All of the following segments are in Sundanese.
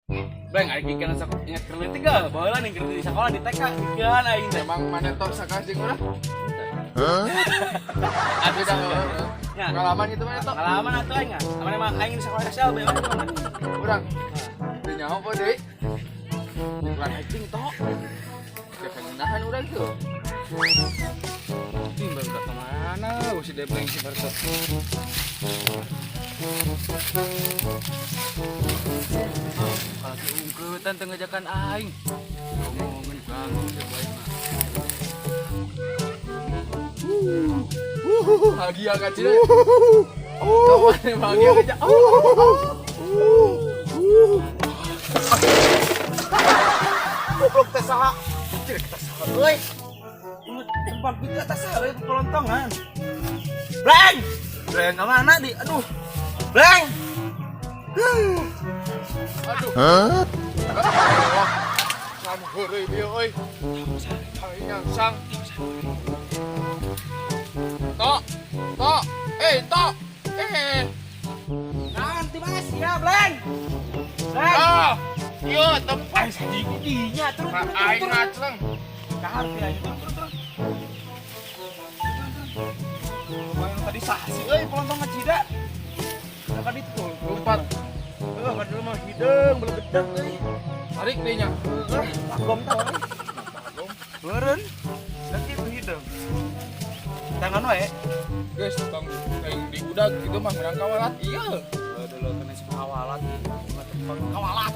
Bang, aing ikan sok ingat keur leutik gak? Baheula nih keur di sekolah di TK ikan aing teh. Emang mana tok sakas jeung urang? Aduh, Beda. Ya. Pengalaman gitu mana tok? Pengalaman atuh aing ah. Aman emang aing di sekolah SLB mana mana. Urang. Teu nyaho po deui. Urang acting tok. Siapa yang nahan urang tuh? Ini baru udah kemana? Si Debleng si Barto. Kalau si ungkeutan teu ngajakan aing. Ngomongin ganggu si baik mah. Bahagia kan cina? Oh, bahagia kan? Goblok teh saha? Cek kita saha euy. Tempat kita atas saha euy pelontongan. Bleng. Bleng ka mana di? Aduh. Bleng. Aduh. Kamu heureuy bieu euy. Aing nyangsang. Tok. Tok. Eh, tok. Eh. Nanti mas ya, Bleng. Bleng. Ah. Ieu tempat Aing saji dinya turun turun turun. aing ngacleng. Kahar ya, turun turun turun. Yang tadi sah sih euy pelontong ngacida. Udah kan itu tuh. Lompat. Heuh, kan dulu mah hideung belegedeg euy. Tarik deui nya. Heuh, lagom tah euy. Meureun. Da kitu hideung. Tangan wae. Guys, tong aing diudag gitu mah menang kawalat. Iya. Dulu kena si kawalat. Kawalat.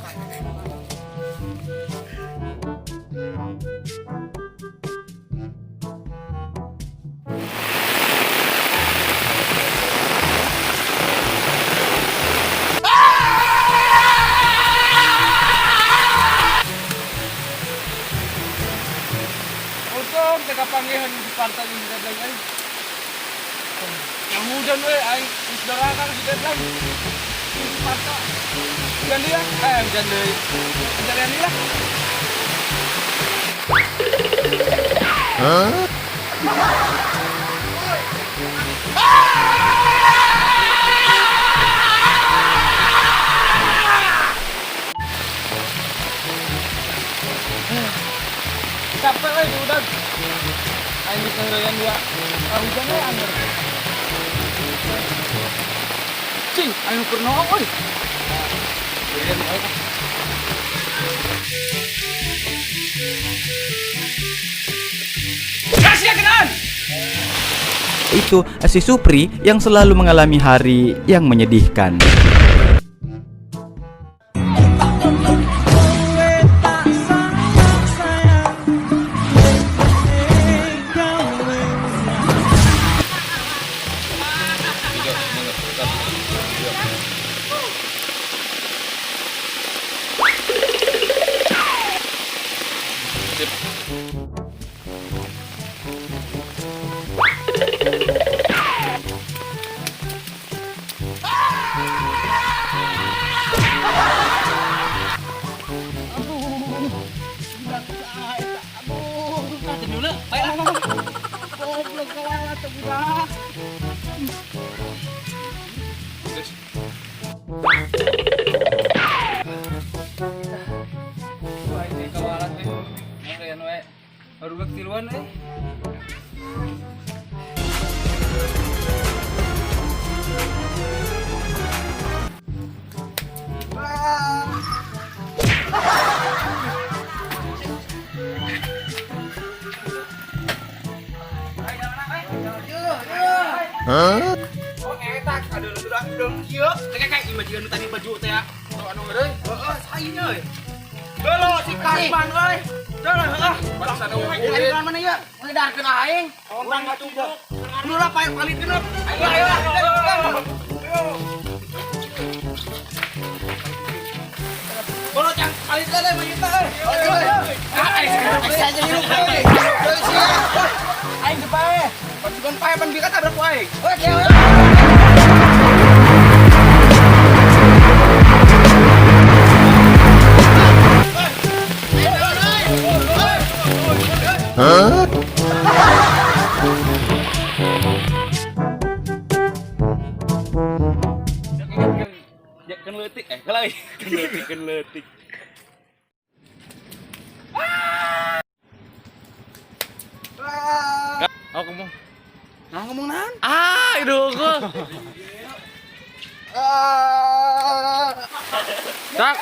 Untung teh kapanggihan di partai di Debleng euy. Yang hujan we aing geus doraka si Debleng. Di Sparta. Hujan deui ah. Eh, hujan deui. Pencarian deui lah. Capek euy udah. Aing geus ngeureuyaan dua. Ah, hujan we anger. Cing, aing keur noong euy. Hujan euy. Kasih kenaan. Itu si Supri yang selalu mengalami hari yang menyedihkan. Goblok kawalat teh budak. Guys, Wah, ini kawalat teh. Ngeureuyaan wae. Baru bek tiluan euy. Oh, eta aduh udah udah kieu. Teh kayak imajinkan nu tadi baju teh ya. tok anu heureuy. Heeh, saing euy. Dolo si Kasman euy. Dolo heeh. Bangsa nu Aing mana ya? Ngedarkeun aing. Ontang atuh. Dulu lah paling paling genep. Ayo ayo lah. Bolo cang paling teh mah kita euy. Ah, aing aja hirup euy. Euy sia. Aing teu pae. Pasukan pae pan bi katabrak ku aing. Ya kan leutik eh kalau kan leutik kan leutik. Oh, ngomong. Nah, ngomong naon? Ah, itu gua. Tak.